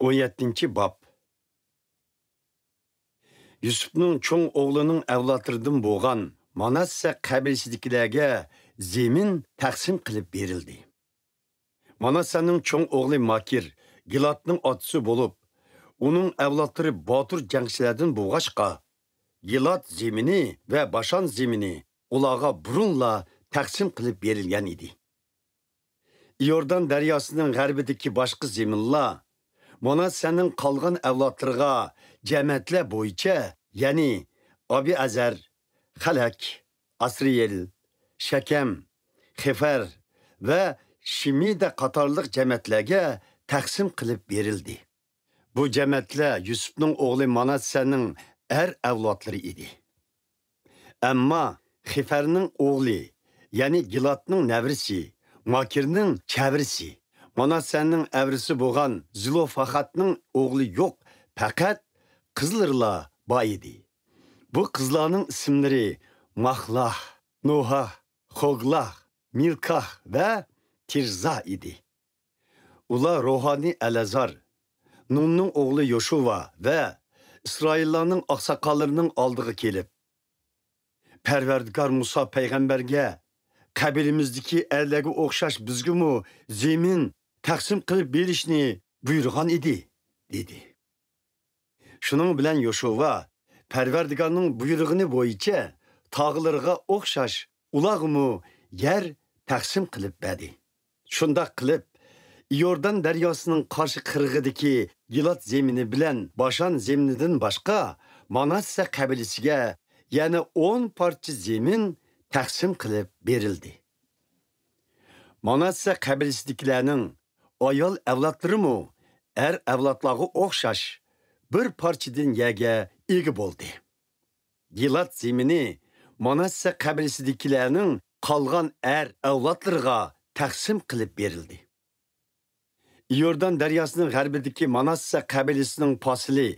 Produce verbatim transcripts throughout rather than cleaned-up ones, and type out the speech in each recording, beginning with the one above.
ئون يەتتىنچى باب. يۈسۈپنىڭ چوڭ ئوغلىنىڭ ئەۋلادلىرىدىن بولغان ماناسسە قەبىلىسىدىكىلەرگە زېمىن تەقسىم قىلىپ بېرىلدى. ماناسسەنىڭ چوڭ ئوغلى ماكىر گىلادنىڭ ئاتىسى بولۇپ، ئۇنىڭ ئەۋلادلىرى باتۇر جەڭچىلەردىن بولغاچقا، گىلاد زېمىنى ۋە باشان زېمىنى ئۇلارغا بۇرۇنلا تەقسىم قىلىپ بېرىلگەن ئىدى. ئىيوردان دەرياسىنىڭ غەربىدىكى باشقا زېمىنلار ماناسسەنىڭ قالغان ئەۋلادلىرىغا جەمەتلەر بويىچە، يەنى ئابىئەزەر، خەلەك، ئاسرىيېل، شەكەم، خېفەر ۋە شىمىدە قاتارلىق جەمەتلەرگە تەقسىم قىلىپ بېرىلدى. بۇ جەمەتلەر يۈسۈپنىڭ ئوغلى ماناسسەنىڭ ئەر ئەۋلادلىرى ئىدى. ئەمما خېفەرنىڭ ئوغلى، يەنى گىلادنىڭ نەۋرىسى، ماكىرنىڭ چەۋرىسى، ماناسسەنىڭ ئەۋرىسى بولغان زىلوفاخاتنىڭ ئوغلى يوق، پەقەت قىزلىرىلا بار ئىدى. بۇ قىزلارنىڭ ئىسىملىرى ماخلاھ، نوھاھ، خوگلاھ، مىلكاھ ۋە تىرزا ئىدى. ئۇلار روھانىي ئەلەزار، نۇننىڭ ئوغلى يوشۇۋا ۋە ئىسرائىللارنىڭ ئاقساقاللىرىنىڭ ئالدىغا كېلىپ، پەرۋەردىگار مۇسا پەيغەمبەرگە، «قەبىلىمىزدىكى ئەرلەرگە ئوخشاش بىزگىمۇ زېمىن تەقسىم قىلىپ بېرىشنى بۇيرۇغان ئىدى» دېدى. شۇنىڭ بىلەن يوشۇۋا پەرۋەردىگارنىڭ بۇيرۇغىنى بويىچە تاغىلىرىغا ئوخشاش ئۇلارغىمۇ يەر تەقسىم قىلىپ بەردى. شۇنداق قىلىپ، ئىيوردان دەرياسىنىڭ قارشى قىرغىقىدىكى گىلاد زېمىنى بىلەن باشان زېمىنىدىن باشقا، ماناسسە قەبىلىسىگە يەنە ئون پارچە زېمىن تەقسىم قىلىپ بېرىلدى. ماناسسە قەبىلىسىدىكىلەرنىڭ ئايال ئەۋلادلىرىمۇ ئەر ئەۋلادلارغا ئوخشاش بىر پارچىدىن يەرگە ئىگە بولدى. گىلاد زېمىنى ماناسسە قەبىلىسىدىكىلەرنىڭ قالغان ئەر ئەۋلادلىرىغا تەقسىم قىلىپ بېرىلدى. ئىيوردان دەرياسىنىڭ غەربىدىكى ماناسسە قەبىلىسىنىڭ پاسىلى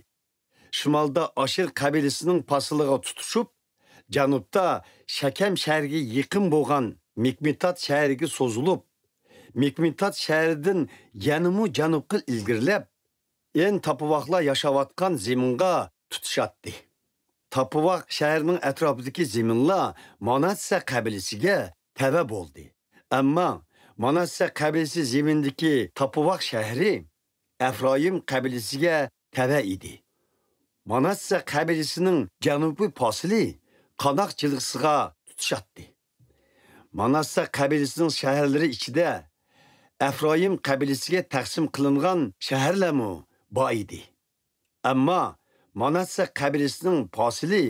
شىمالدا ئاشېر قەبىلىسىنىڭ پاسىلىغا تۇتىشىپ، جەنۇبتا شەكەم شەھىرىگە يېقىن بولغان مىكمېتات شەھىرىگە سوزۇلۇپ، مىكمېتات شەھىرىدىن يەنىمۇ جەنۇبقا ئىلگىرىلەپ، ئېن تاپىۋاقلار ياشاۋاتقان زېمىنغا تۇتىشاتتى. تاپىۋاق شەھىرىنىڭ ئەتراپىدىكى زېمىنلار ماناسسە قەبىلىسىگە تەۋە بولدى. ئەمما ماناسسە قەبىلىسى زېمىنىدىكى تاپىۋاق شەھىرى ئەفرايىم قەبىلىسىگە تەۋە ئىدى. ماناسسە قەبىلىسىنىڭ جەنۇبىي پاسىلى قاناق جىلغىسىغا تۇتىشاتتى. ماناسسە قەبىلىسىنىڭ شەھەرلىرى ئىچىدە ئەفرايىم قەبىلىسىگە تەقسىم قىلىنغان شەھەرلەرمۇ بار ئىدى. ئەمما ماناسسە قەبىلىسىنىڭ پاسىلى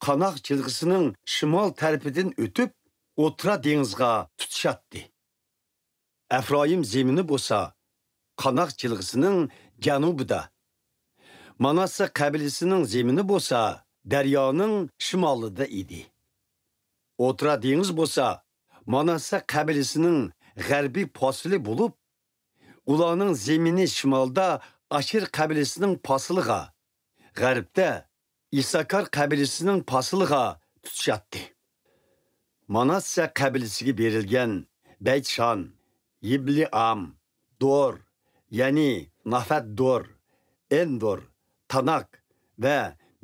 قاناق جىلغىسىنىڭ شىمال تەرىپىدىن ئۆتۈپ، ئوتتۇرا دېڭىزغا تۇتىشاتتى. ئەفرايىم زېمىنى بولسا قاناق جىلغىسىنىڭ جەنۇبىدا، ماناسسە قەبىلىسىنىڭ زېمىنى بولسا دەريانىڭ شىمالىدا ئىدى. ئوتتۇرا دېڭىز بولسا ماناسسە قەبىلىسىنىڭ غەربىي پاسىلى بولۇپ، ئۇلارنىڭ زېمىنى شىمالدا ئاشېر قەبىلىسىنىڭ پاسىلىغا، غەربتە ئىساكار قەبىلىسىنىڭ پاسىلىغا تۇتىشاتتى. ماناسسە قەبىلىسىگە بېرىلگەن بەيتشان، يىبلىئام، دور، يەنى نافەت دور، ئېندور، تاناك ۋە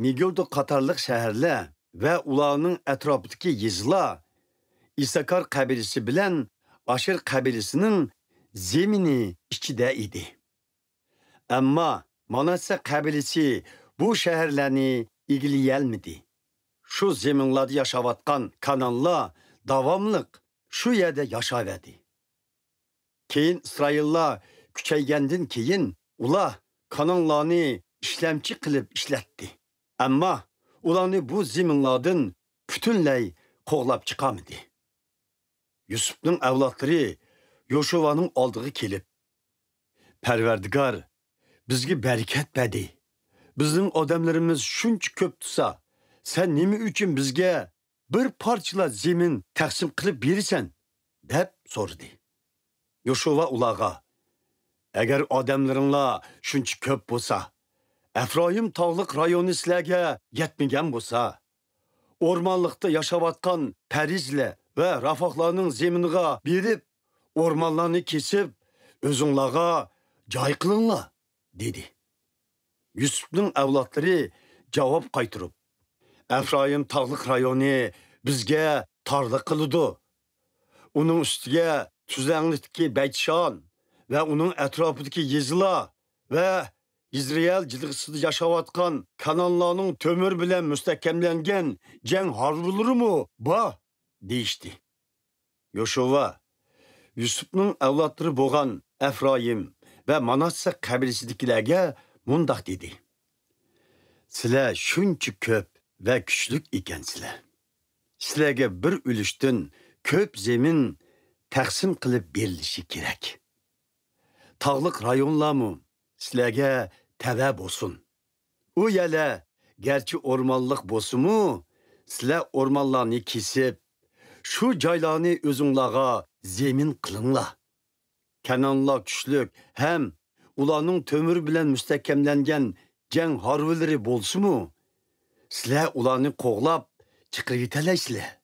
مېگىددو قاتارلىق شەھەرلەر ۋە ئۇلارنىڭ ئەتراپىدىكى يېزىلار ئىساكار قەبىلىسى بىلەن ئاشېر قەبىلىسىنىڭ زېمىنى ئىچىدە ئىدى. ئەمما ماناسسە قەبىلىسى بۇ شەھەرلەرنى ئىگىلىيەلمىدى. شۇ زېمىنلاردا ياشاۋاتقان كانانلار داۋاملىق شۇ يەردە ياشاۋەردى. كېيىن ئىسرائىللار كۈچەيگەندىن كېيىن، ئۇلار كانانلارنى ئىشلەمچى قىلىپ ئىشلەتتى. ئەمما ئۇلارنى بۇ زېمىنلاردىن پۈتۈنلەي قوغلاپ چىقالمىدى. يۈسۈپنىڭ ئەۋلادلىرى يوشۇۋانىڭ ئالدىغا كېلىپ، «پەرۋەردىگار، بىزگە بەرىكەت بەردى. بىزنىڭ ئادەملىرىمىز شۇنچە كۆپ تۇرسا، سەن نېمە ئۈچۈن بىزگە بىر پارچىلا زېمىن تەقسىم قىلىپ بېرىسەن؟» دەپ سورىدى. يوشۇۋا ئۇلارغا، «ئەگەر ئادەملىرىڭلار شۇنچە كۆپ بولسا، ئەفرايىم تاغلىق رايونى سىلەرگە يەتمىگەن بولسا، ئورمانلىقتا ياشاۋاتقان پەرىزلەر ۋە رافاھلارنىڭ زېمىنىغا بېرىپ، ئورمانلارنى كېسىپ، ئۆزۈڭلارغا جاي قىلىڭلار. دېدى. يۈسۈپنىڭ ئەۋلادلىرى جاۋاب قايتۇرۇپ، ئەفرايىم تاغلىق رايونى بىزگە تارلىق قىلىدۇ. ئۇنىڭ ئۈستىگە تۈزلەڭلىكتىكى بەيتشان ۋە ئۇنىڭ ئەتراپىدىكى يېزىلار ۋە يىزرېئىل جىلغىسىدا ياشاۋاتقان كانانلارنىڭ تۆمۈر بىلەن مۇستەھكەملەنگەن جەڭ ھارۋىلىرىمۇ بار، دېيىشتى. يوشۇۋا يۈسۈپنىڭ ئەۋلادلىرى بولغان ئەفرايىم ۋە ماناسسە قەبىلىسىدىكىلەرگە مۇنداق دېدى: سىلەر شۇنچە كۆپ ۋە كۈچلۈك ئىكەنسىلەر. سىلەرگە بىر ئۈلۈشتىن كۆپ زېمىن تەقسىم قىلىپ بېرىلىشى كېرەك. تاغلىق رايونلارمۇ سىلەرگە تەۋە بولسۇن. ئۇ يەرلەر گەرچە ئورمانلىق بولسىمۇ، سىلەر ئورمانلارنى كېسىپ، شۇ جايلارنى ئۆزۈڭلارغا زېمىن قىلىڭلار. كەنئانلار كۈچلۈك ھەم ئۇلارنىڭ تۆمۈر بىلەن مۇستەھكەملەنگەن جەڭ ھارۋىلىرى بولسىمۇ، سىلەر ئۇلارنى قوغلاپ چىقىرىۋېتەلەيسىلەر.